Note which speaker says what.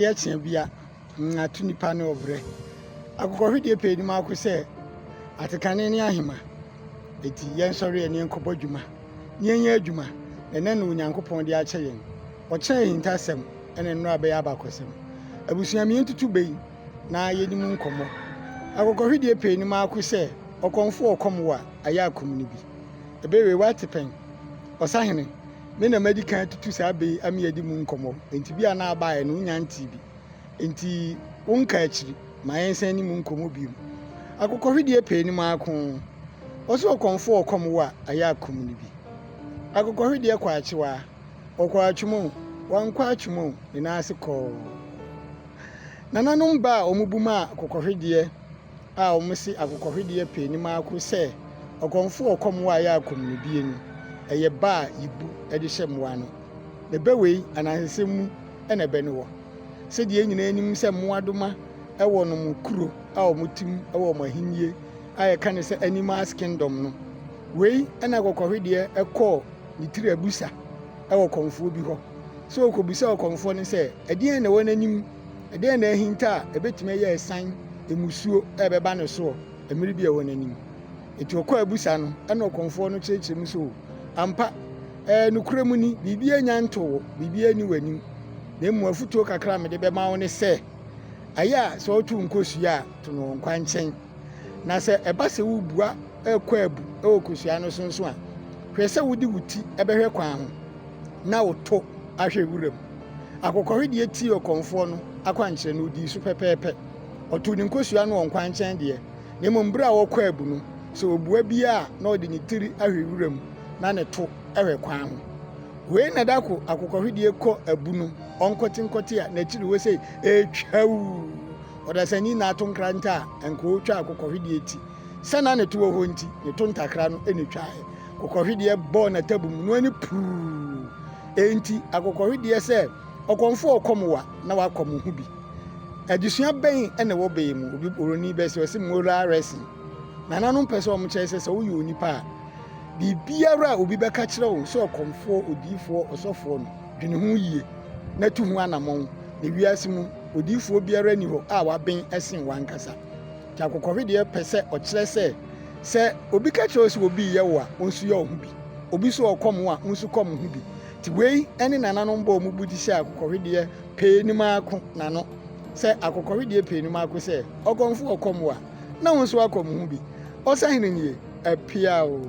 Speaker 1: Adeɛ kye bia, ato nipa ne ɔbrɛ. Akokɔhwedeɛ pɛ anim ako sɛ atekane ne ahema. Enti yɛnsɔre ɛne yɛnkɔbɔ dwuma na yɛnyɛ adwuma na ɛnɛ na Onyankopɔn de akyɛ yɛn. Ɔkyena ahintasɛm ɛne nnora bɛyɛ abakɔsɛm. Abusua me yɛntutu bɛ yi na yɛni mu nkɔmmɔ. Akokɔhwedeɛ pɛ anim ako sɛ ɔkɔmfoɔ ɔkɔm wo a ayɛ akum no bi. Ɛbɛ wei woate pɛn? Ɔsahene. Me na madi kan atutu saa bɛ yi ama yɛadi mu nkɔmmɔ, enti bi a na abaeɛ no wonnya ntee bi. Enti wonka akyiri, ma yɛnsan nni mu nkɔmmɔ bio. Akokɔhwedeɛ pɛ anim ara ko. Ɔse ɔkɔmfoɔ ɔkɔm wo a, ayɛ akum no bi. Akokɔhwedeɛ kɔ akyewaa, ɔkɔ atwom o, wankɔ atwom o, ne nan ase kɔɔ. Nananom ba a wɔbu maa akokɔhwedeɛ a wɔse akokɔhwedeɛ pɛ anim ara ko sɛ ɔkɔmfoɔ a ɔkɔ mmoa a ɛyɛ akɔmnodie no, ɛyɛ ba a yɛbu de hyɛ mmoa ano. Na bɛ wei, anansesɛm mu na bɛ no wɔ. Sɛdeɛ yɛn nyinaa nim sɛ mmoadoma wɔ nom kuro a wɔte mu wɔ wɔn ahennie a yɛka no sɛ Animals Kingdom no, wei na akokɔhwedeɛ kɔɔ ne tiri abusa wɔ kɔmfoɔ bi hɔ sɛ ɔkɔbisa ɔkɔmfoɔ no sɛ ɛdeɛn na ɛwɔ n'anim. Ɛdeɛn na ahinta a ɛbɛtumi ayɛ asiane, mmusuo a ɛbɛba ne soɔ mmerɛ bi a ɛwɔ n'anim? Enti ɔkɔɔ abusa no, ɛna ɔkɔmfoɔ no kyerɛkyerɛ mu sɛ, O, ampa, ɛɛ, nokorɛ mu ni, biribiara nnya ntoo wo, biribiara nni w'anim, na mmom afotuo kakra a mede bɛma wo ne sɛ, ɛyɛ a sɛ woto nkosua a, to no wɔ nkwankyɛn, na sɛ ɛba sɛ worebua rekɔ abu wɔ kosua no so nso a, hwɛ sɛ wode wo ti bɛhwɛ kwan ho na wo to ahwɛ wuram. Akokɔhwedeɛ tiee ɔkɔmfoɔ no akwankyerɛ na ɔdii so pɛpɛɛpɛ. Ɔtoo ne nkosua no wɔ nkwankyɛn deɛ, na mmom berɛ a ɔrekɔ abu no, sɛ ɔbua biara a, na ɔde ne tiri ahwɛ wuram na ne to hwɛ kwan ho. Wei na da ko akokɔhwedeɛ kɔ abu no, ɔnkɔtenkɔte a n'akyiri hɔ sei ɛretwa wuu. Ɔdasani na ato nkrantɛ a anka ɔretwa akokɔhwedeɛ ti. Sɛ na ne to wɔ hɔ nti, ne to ntakra no na ɛtwaeɛ. Akokɔhwedeɛ bɔɔ n'atabu mu no ani puu. Enti akokɔhwedeɛ sɛ ɔkɔmfoɔ ɔkɔm wa na wakɔm ho bi. Adesua bɛn na ɛwɔ bɛ yi mu? Obi buroni bɛ sɛ ɔse moral lesson. Nananom pɛ sɛ wɔn kyerɛ sɛ sɛ woyɛ onipa a, biribiara a obi bɛka kyerɛ wo sɛ ɔkɔmfoɔ, odiyifoɔ, ɔsɔfoɔ no, dwene ho yie na tu ho anammɔn. Na wiase mu, odiyifoɔ biara nni hɔ a waben sen w'ankasa. Nti akokɔhwedeɛ pɛ sɛ ɔkyerɛ sɛ, sɛ obi ka kyerɛ wo sɛ obi reyɛ wo a, wo nso yɛ wo ho bi. Obi nso ɔkɔm wo a, wo nso kɔm wo ho bi. Nti wei ne nananom bɔ wɔn bo de hyɛɛ akokɔhwedeɛ pɛɛ nim ara ko n'ano sɛ akokɔhwedeɛ pɛɛ nim ara ko sɛ, ɔkɔmfo ɔkɔm wo a, na wo nso akɔm wo ho bi. Ɔsahene nie, apia o.